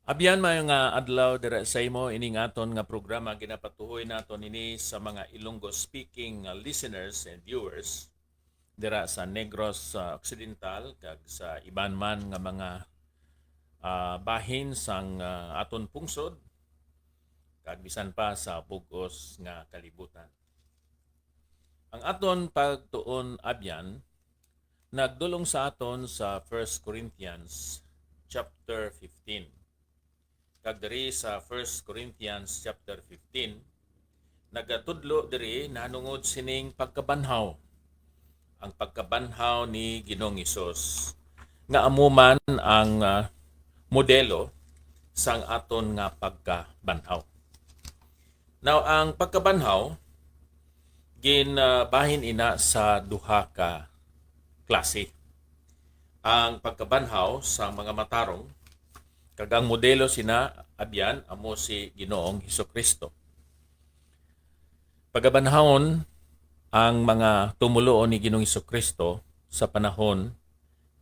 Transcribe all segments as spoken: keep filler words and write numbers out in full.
Abyan, maayong adlaw dira sa imo. Ining aton nga programa, ginapatuhoy naton ini sa mga Ilonggo speaking, uh, listeners and viewers dira sa Negros, uh, Occidental kag sa iban man nga mga, uh, bahin sang, uh, aton pungsod, kag bisan pa sa bug-os nga kalibutan. Ang aton pagtuon, abyan, nagdulong sa aton sa First Corinthians chapter fifteen. Kag diri sa First Corinthians chapter fifteen, nagatudlo diri nahanungod sining pagkabanhaw, ang pagkabanhaw ni Ginoong Hesus, nga amo man ang, ah, modelo sang aton nga pagkabanhaw. Now, ang pagkabanhaw, gin, ah, bahin ina sa duha ka klase. Ang pagkabanhaw sa mga matarong, kag ang modelo sina, abyan, amo si Ginoong Hesukristo. Pagabanhawon ang mga tumuluo ni Ginoong Hesukristo sa panahon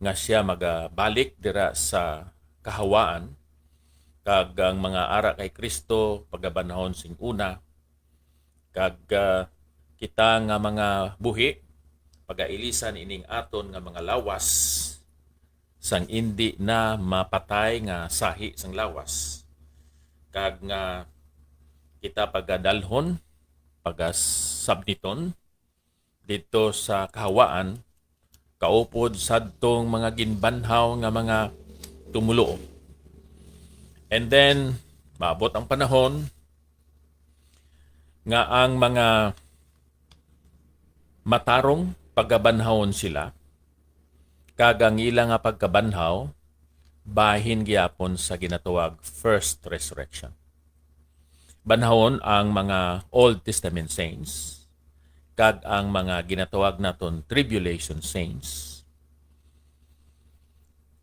nga siya magabalik dira sa kahawaan, kag ang mga ara kay Kristo pagabanhawon sing una, kag, ah, kita nga mga buhi pagailisan ining aton nga mga lawas sang indi na mapatay nga sahi sang lawas, kag nga kita pagadalhon, pagasabniton didto sa kahawaan, kaupod sadtong mga ginbanhaw nga mga tumuluo. And then, maabot ang panahon nga ang mga matarong pagabanhawon sila, kag ang ila nga pagkabanhaw bahin gihapon sa ginatawag first resurrection. Banhawon ang mga Old Testament saints kag ang mga ginatawag naton tribulation saints,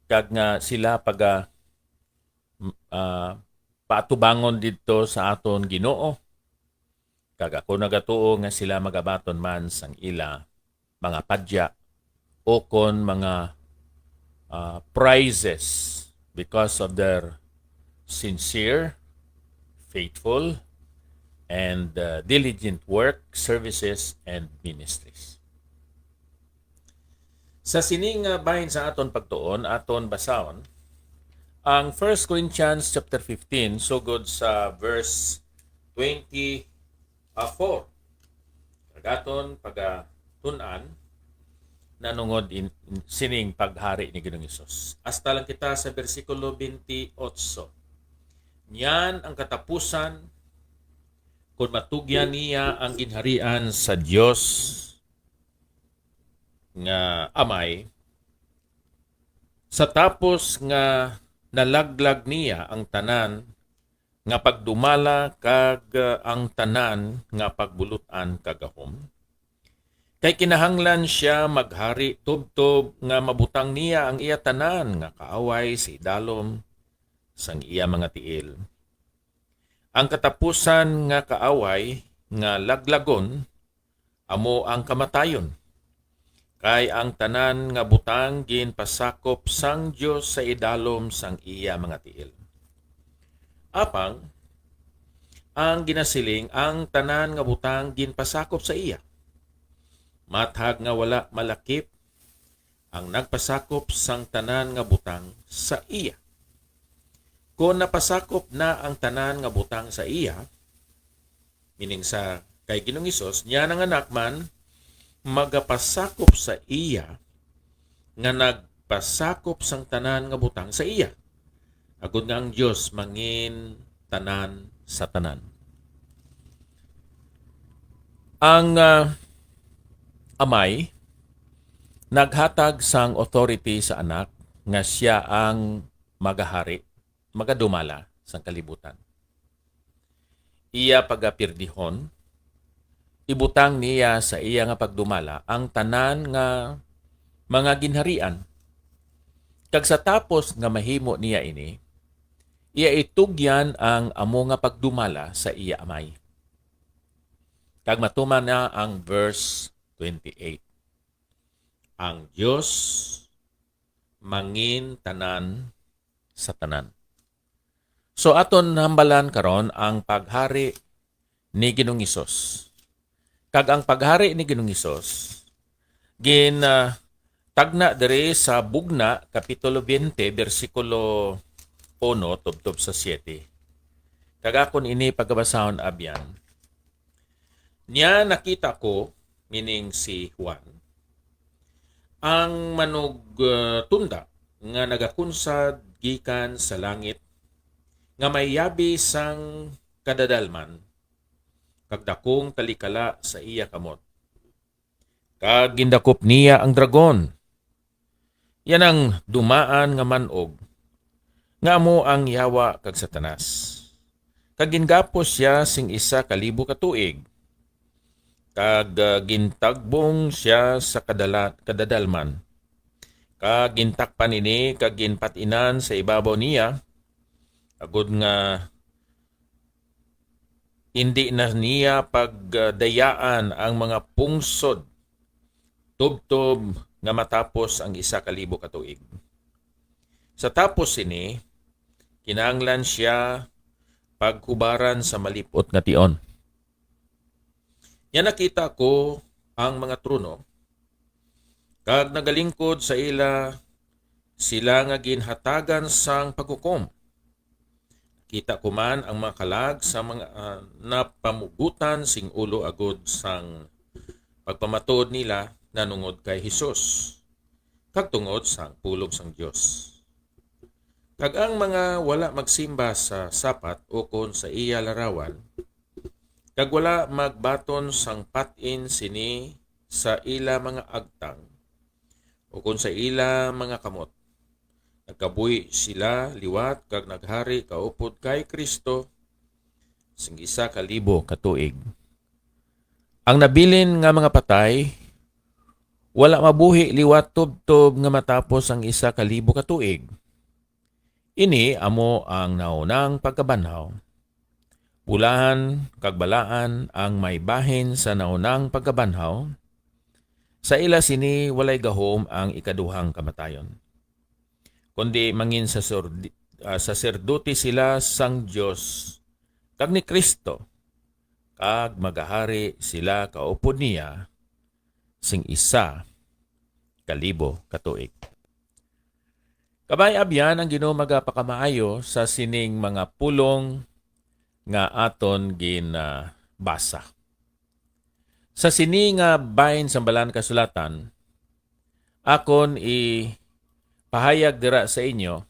kag nga sila paga-, m-, ah, paatubangon didto sa aton Ginoo. Kag ako nagatuo nga sila magabaton man sang ila mga padya, o kon mga, ah, prizes because of their sincere, faithful, and, uh, diligent work, services, and ministries. Sa sini nga bahin sa aton pagtuon, aton basahon ang First Corinthians chapter fifteen, sugod sa verse twenty, ah, four. Kag aton pagatun-an nanungod in, sining paghari ni Ginoong Hesus. Hasta lang kita sa bersikulo twenty-eight. Niyan ang katapusan, kon matugyan niya ang ginharian sa Dios nga Amay, sa tapos nga nalaglag niya ang tanan nga pagdumala kag, uh, ang tanan nga pagbulut-an kagahom. Kay kinahanglan sia maghari tubtob nga mabutang niya ang iya tanan nga kaaway sa idalom sang iya mga tiil. Ang katapusan nga kaaway nga laglagon amo ang kamatayon. Kay ang tanan nga butang ginpasakop sang Dios sa idalom sang iya mga tiil. Apang ang ginasiling, ang tanan nga butang ginpasakop sa iya. Mathag nga wala malakip ang nagpasakop sang tanan nga butang sa iya. Kon napasakop na ang tanan nga butang sa iya, meaning sa kay Ginoong Hesus, niya ang Anak man magapasakop sa iya nga nagpasakop sang tanan nga butang sa iya, agod nga ang Dios mangin tanan sa tanan. Ang, ah, Amay naghatag sang authority sa Anak nga sia ang magahari, magadumala sang kalibutan. Iya pagapirdihon, ibutang niya sa iya nga pagdumala ang tanan nga mga ginharian. Kag sa tapos nga mahimo niya ini, iya itugyan ang amo nga pagdumala sa iya Amay. Kag matuman na ang verse twenty-eight. Ang Dios mangin tanan sa tanan. So, aton hambalan karon ang paghari ni Ginoong Hesus. Kag ang paghari ni Ginoong Hesus gin, ah, tagna diri sa Bugna, Kapitulo twenty, bersikulo uno tubtob sa siete. Kag akon ini pagabasahon abyan. Niya nakita ko, meaning si Juan, ang manugtunda nga nagakunsad gikan sa langit, nga may yabi sang kadadalman, kag dakong talikala sa iya kamot. Kag gindakop niya ang dragon, yan ang dumaan nga man-og, nga amo ang Yawa kag Satanas. Kag gingapos sia sing isa ka libo ka tuig, kag, ah, gintagbong sia sa kadala-, kadadalman, kag gintakpan ini kag ginpat-inan sa ibabaw niya, agod nga indi na niya pagdayaan ang mga pungsod tubtob nga matapos ang isa ka libo ka tuig. Sa tapos sini, kinahanglan sia paghubaran sa malip-ot nga tion. Nya nakita ko ang mga trono, kag nagalingkod sa ila sila nga ginhatagan sang paghukom. Kita ko man ang mga kalag sa mga, ah, napamugutan sing ulo agod sang pagpamatuod nila nanungod kay Jesus, kag tungod sang pulong sang Dios. Kag ang mga wala magsimba sa sapat ukon sa iya larawan, kag wala magbaton sang pat-in sini sa ila mga agtang, ukon sa ila mga kamot, nagkabuhi sila liwat kag naghari kaupod kay Cristo sing isa ka libo ka tuig. Ang nabilin nga mga patay wala mabuhi liwat tubtob nga matapos ang isa ka libo ka tuig. Ini amo ang naunang pagkabanhaw. Bulahan kag balaan ang may bahin sa naunang pagkabanhaw. Sa ila sini walay gahom ang ikaduhang kamatayon, kundi mangin sasordi-, ah, saserdote sila sang Dios kag ni Cristo, kag magahari sila kaupod niya sing isa ka libo ka tuig. Kabay, abyan, ang Ginoo magapakamaayo sa sining mga pulong nga aton ginabasa. Sa sini nga bahin sang Balaan Kasulatan, akon ipahayag dira sa inyo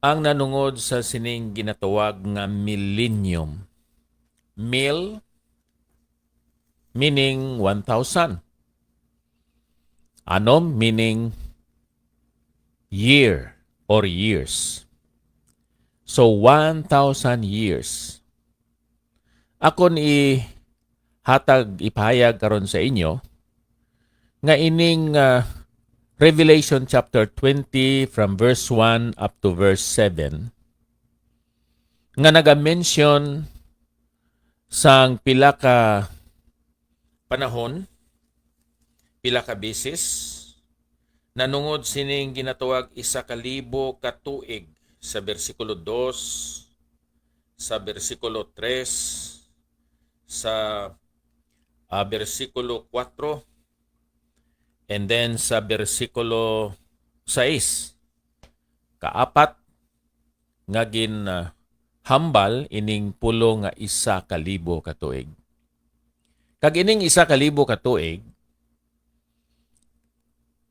ang nanungod sa sining ginatawag nga millennium. Mil, meaning one thousand. Anom, meaning year or years. So, one thousand years. Akon ihatag, ipahayag karon sa inyo nga ining, ah, Revelation chapter twenty, from verse one up to verse seven, nga naga-mention sang pila ka panahon, pila ka beses, nanungod sining ginatawag isa ka libo ka tuig sa bersikulo dos, sa bersikulo tres, sa, ah, bersikulo kuwatro, and then sa bersikulo sais. Kaapat nga gin, ah, hambal ining pulong nga isa ka libo ka tuig. Kag ining isa ka libo ka tuig,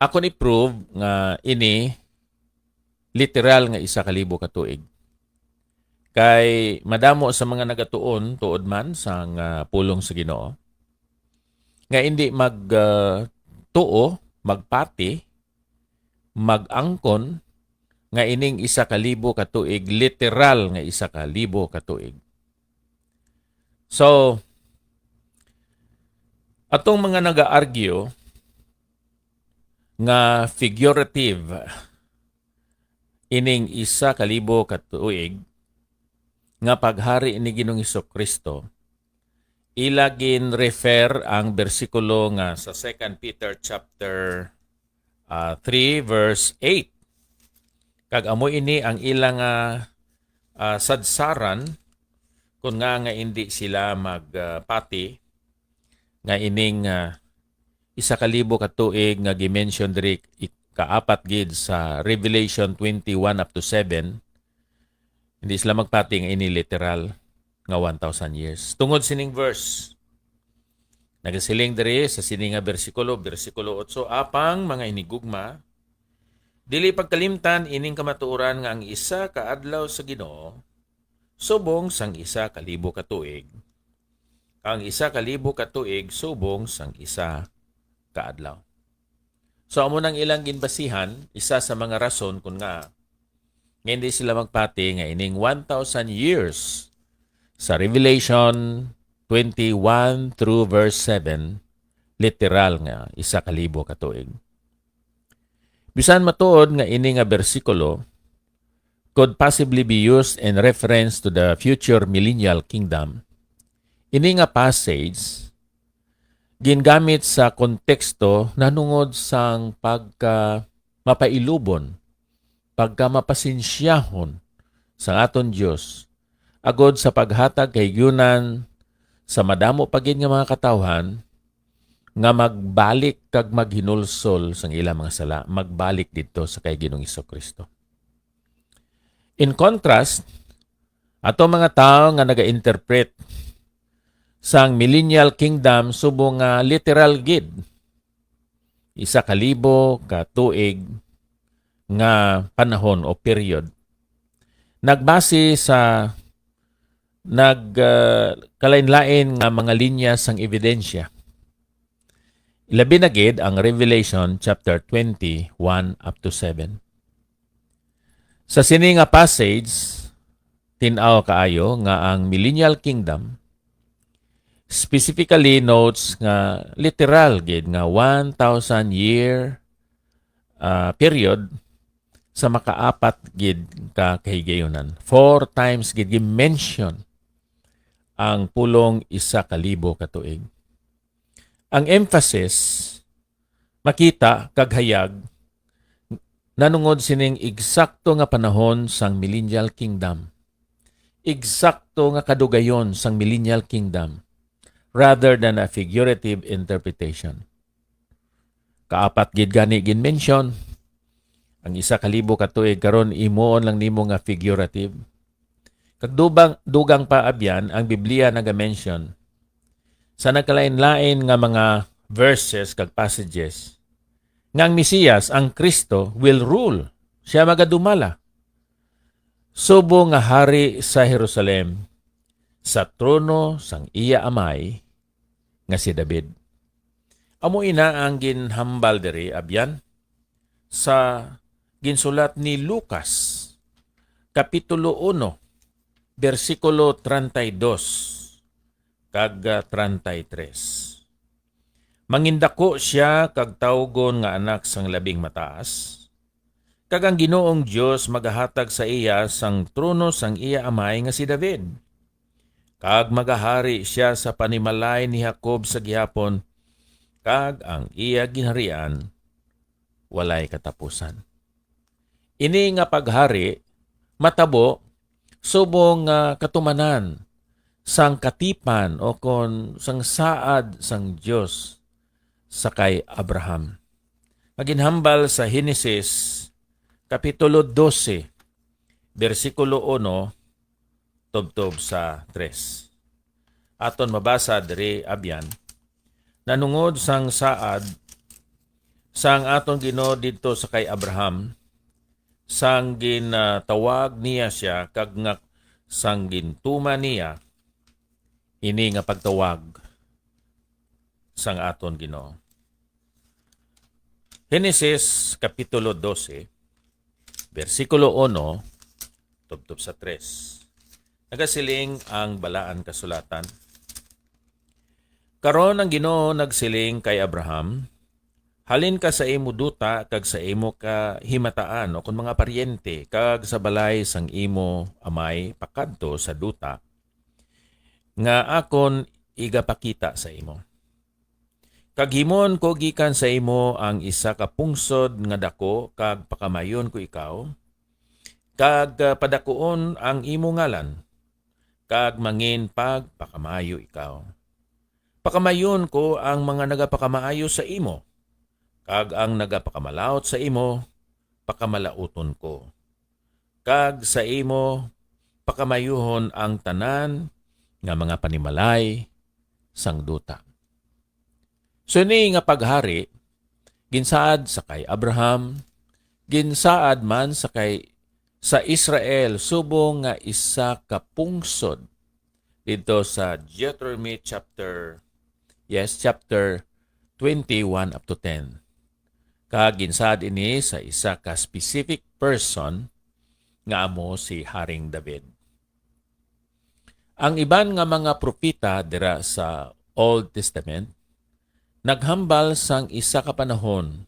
akon i-prove nga ini literal nga isa ka libo ka tuig. Kay madamo sa mga nagatuon tuod man sang, ah, pulong sa Ginoo nga indi mag, ah, tuo, magpati, mag-angkon nga ining isa ka libo ka tuig, literal nga isa ka libo ka tuig. So, atong mga naga-argue nga figurative ining isa ka libo ka tuig nga paghari ni Ginoong Jesu-Cristo, ila gin-refer ang bersikulo nga sa Second Peter chapter, ah, three, verse eight. Kag amo ini ang ila nga ah, sadsaran, kun nga, nga indi sila magpati nga ining, ah, isa ka libo ka tuig nga gi-mention diri, ik-, kaapat gid sa Revelation twenty-one up to seven, hindi sila magpati nga ini literal nga one thousand years. Tungod sining verse, nagasiling diri sa sini nga bersikulo, bersikulo otso, "Apang, mga hinigugma, dili pagkalimtan ining kamatuoran nga ang isa ka adlaw sa Ginoo subong sang isa ka libo ka tuig, ang isa ka libo ka tuig subong sang isa ka adlaw." So, amo nang ilang ginbasihan, isa sa mga rason kun nga, nga hindi sila magpati nga ining one thousand years sa Revelation twenty-one through verse seven, literal nga isa ka libo ka tuig. Bisan matuod nga ini nga bersikulo could possibly be used in reference to the future millennial kingdom, ini nga passage gingamit sa konteksto nanungod sang pagka mapailubon, pagka mapasensyahon sang aton Dios, agod sa paghatag kahigayunan sa madamo pa gid nga mga katawhan nga magbalik kag maghinulsol sang ilang mga sala, magbalik didto sa kay Ginoong Hesus-Kristo. In contrast, ato mga tawo nga naga-interpret sang millennial kingdom subong nga literal gid, isa ka libo ka tuig nga panahon o period, nagbase sa nag, ah, kalain-lain nga mga linya sang ebidensya. Labi na gid ang Revelation chapter twenty-one up to seven. Sa sini nga passage, tin-aw kaayo nga ang Millennial Kingdom specifically notes nga literal gid nga one thousand year, ah, period sa makaapat gid ka kahigayunan. Four times gid gi-mention ang pulong isa ka libo ka tuig. Ang emphasis makita kag hayag nanungod sining eksakto nga panahon sang Millennial Kingdom, eksakto nga kadugayon sang Millennial Kingdom, rather than a figurative interpretation. Kaapat gid gani gin-mention, ang isa ka libo ka tuig karon, himuon lang nimo nga figurative. Kag dubang, dugang pa, abyan, ang Biblia naga-mention sa nagkalain-lain nga mga verses kag passages nga ang Mesiyas, ang Kristo, will rule. Siya magadumala subong nga hari sa Jerusalem, sa trono sang iya amay nga si David. Amo ina ang ginhambal diri, abyan, sa ginsulat ni Lucas, Kapitulo uno, bersikulo treinta y dos kag, ah, treinta y tres. Mangindako sia kag tawgon nga Anak sang Labing Mataas, kag ang Ginoong Dios magahatag sa iya sang trono sang iya amay nga si David, kag magahari sia sa panimalay ni Jacob sa gihapon, kag ang iya ginharian walay katapusan. Ini nga paghari matabo subong nga katumanan sang katipan o kon sang saad sang Dios sa kay Abraham, nga ginhambal sa Henesis Kapitulo dose, bersikulo uno tubtob sa tres. Aton mabasa diri, abyan, nanungod sang saad sang aton Ginoo didto sa kay Abraham, sang ginatawag niya sia, kag nga sang gintuman niya ini nga pagtawag sang aton Ginoo. Henesis Kapitulo dose, bersikulo uno tubtob sa tres. Nagasiling ang Balaan Kasulatan, "Karon ang Ginoo nagsiling kay Abraham, 'Halin ka sa imo duta kag sa imo kahimataan, o kon mga paryente, kag sa balay sang imo amay, pakadto sa duta nga akon igapakita sa imo. Kag himuon ko gikan sa imo ang isa ka pungsod nga dako, kag pakamayon ko ikaw, kag, ah, padakuon ang imo ngalan, kag mangin pagpakamaayo ikaw. Pakamayon ko ang mga nagapakamaayo sa imo, kag ang nagapakamalaut sa imo, pakamalaoton ko. Kag sa imo, pakamayuhon ang tanan nga mga panimalay sang duta. So, ini nga paghari, ginsaad sa kay Abraham, ginsaad man sa kay, sa Israel subong nga isa ka pungsod didto sa Deuteronomy chapter, yes, chapter twenty-one up to ten. Kag ginsaad ini sa isa ka specific person nga amo si Haring David. Ang iban nga mga propeta dira sa Old Testament naghambal sang isa ka panahon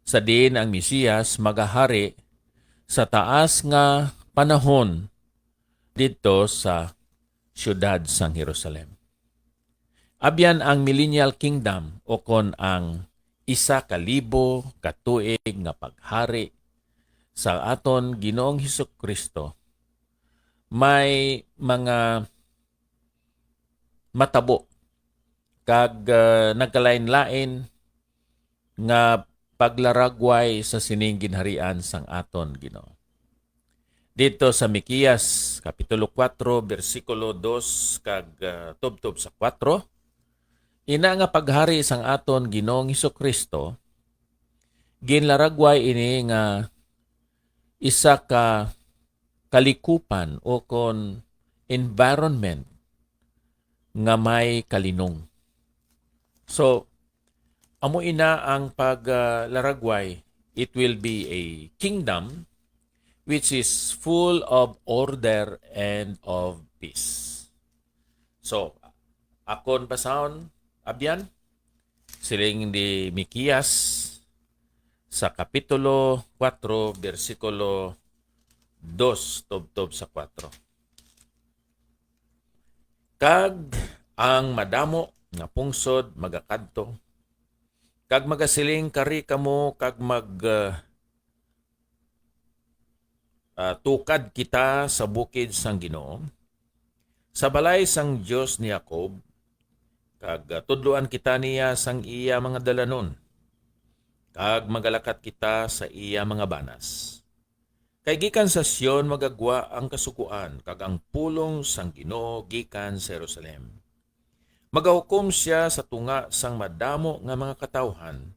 sa diin ang Mesias magahari sa taas nga panahon didto sa siyudad sang Jerusalem. Abyan ang Millennial Kingdom, o kon ang isa ka libo ka tuig nga paghari sa aton Ginoong Jesu-Cristo, may mga matabo kag, ah, nagkalain-lain nga paglaragway sa sining ginharian sang aton Ginoo. Didto sa Miqueas, Kapitulo kuwatro, bersikulo dos kag, ah, tubtob sa kuwatro, ina nga paghari sang aton Ginoong Jesu-Cristo, ginlaragway ini nga isa ka kalikupan o kon environment nga may kalinong. So, amo ina ang pag, ah, laragway. It will be a kingdom which is full of order and of peace. So, akon basahon, abyan, siling ni Miqueas sa Kapitulo kuwatro, bersikulo dos tubtob sa kuwatro. Kag ang madamo nga pungsod magakadto, kag magasiling, "Kari kamo kag mag, ah, ah, tukad kita sa bukid sang Ginoo, sa balay sang Dios ni Jacob, kag, ah, tudloan kita niya sang iya mga dalanon, kag magalakat kita sa iya mga banas. Kay gikan sa Sion magagwa ang kasugoan, kag ang pulong sang Ginoo gikan sa Jerusalem. Magahukom sia sa tunga sang madamo nga mga katawuhan,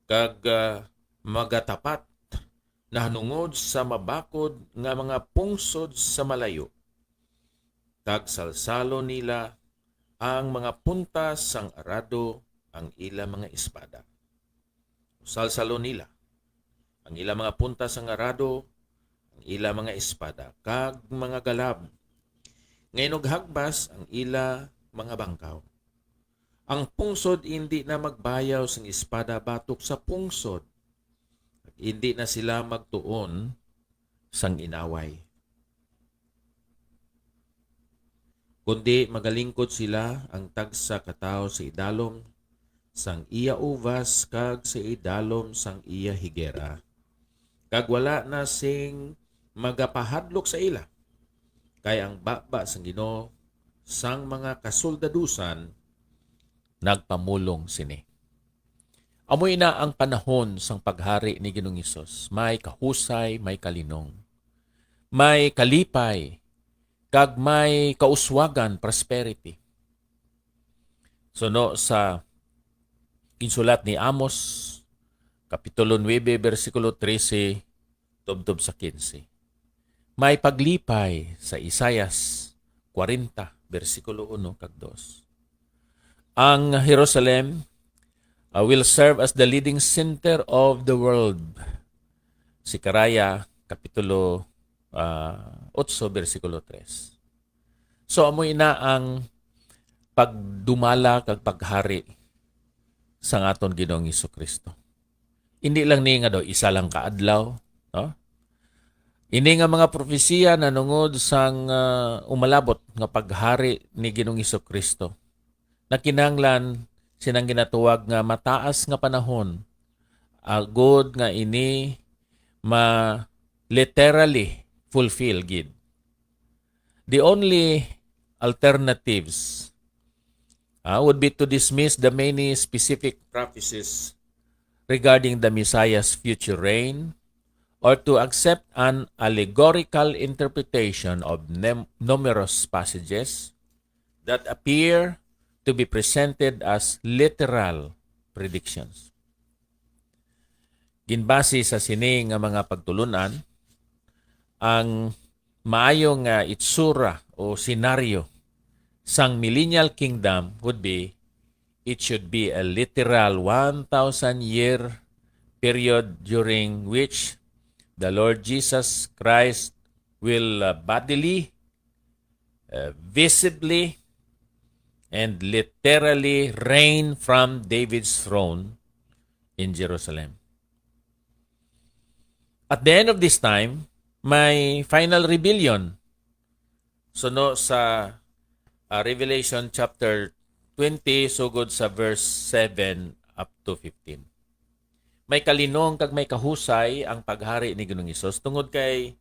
kag, ah, magatapat nahanungod sa mabakod nga mga pungsod sa malayo, kag salsalon nila ang mga punta sang arado ang ila mga espada. Salsalon nila ang ila mga punta sang arado, ang ila mga espada, kag mga galab, nga inughagbas ang ila mga bangkaw. Ang pungsod indi na magbayaw sing espada batok sa pungsod, indi na sila magtuon sang inaway. Kundi magalingkod sila ang tagsa ka tawo sa idalom sang iya uvas kag sa idalom sang iya higera, kag wala na sing magapahadlok sa ila, kay ang baba sang Ginoo sang mga kasuldadusan nagpamulong sini. Amo ina ang panahon sang paghari ni Ginoong Hesus. May kahusay, may kalinong, may kalipay, kag may kauswagan, prosperity. Suno sa ginsulat ni Amos, Kapitulo nuebe, bersikulo trese, tubtob sa kinse. May paglipay sa Isaias kwarenta, bersikulo uno kag dos. Ang Jerusalem, uh, will serve as the leading center of the world. Zekaraya, Kapitulo, uh, otso, bersikulo tres. So, amo ina ang pagdumala kag paghari sang aton Ginoong Jesucristo. Hindi lang ni nga daw isa lang ka adlaw, no? Ini nga mga propesiya nanungod sang, ah, umalabot nga paghari ni Ginoong Jesucristo, nakinahanglan sinang ginatuwag nga mataas nga panahon, agod nga ini ma-, literally fulfill gid. The only alternatives, ah, would be to dismiss the many specific prophecies regarding the Messiah's future reign, or to accept an allegorical interpretation of nem- numerous passages that appear to be presented as literal predictions. Ginbase sa sini nga mga pagtulun-an, ang maayo nga itsura o senaryo sang millennial kingdom would be, it should be a literal one thousand year period during which the Lord Jesus Christ will, uh, bodily, uh, visibly, and literally reign from David's throne in Jerusalem. At the end of this time, may final rebellion. Suno sa, ah, Revelation chapter twenty, sugod sa verse seven up to fifteen. May kalinong kag may kahusay ang paghari ni Ginoong Hesus, tungod kay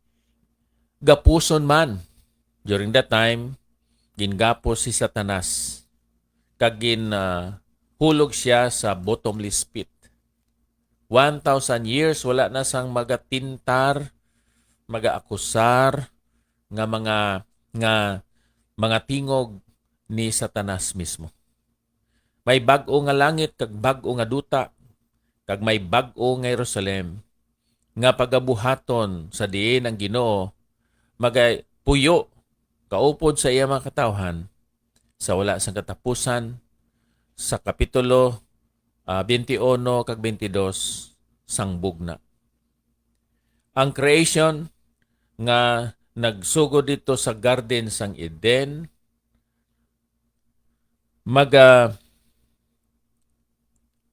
gapuson man. During that time, gingapos si Satanas kag gin, ah, hulog siya sa bottomless pit. One thousand years, wala na sang magatintar, magaakusar nga mga, nga mga tingog ni Satanas mismo. May bag-o nga langit kag bag-o nga duta, kag may bag-o nga Jerusalem nga pagabuhaton, sa diin ang Ginoo magapuyo kaupod sa iya mga katawhan sa wala sang katapusan, sa kapitulo, ah, twenty-one kag twenty-two sang Bugna. Ang creation nga nagsugod dito sa garden sang Eden, maga-,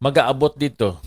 magaabot dito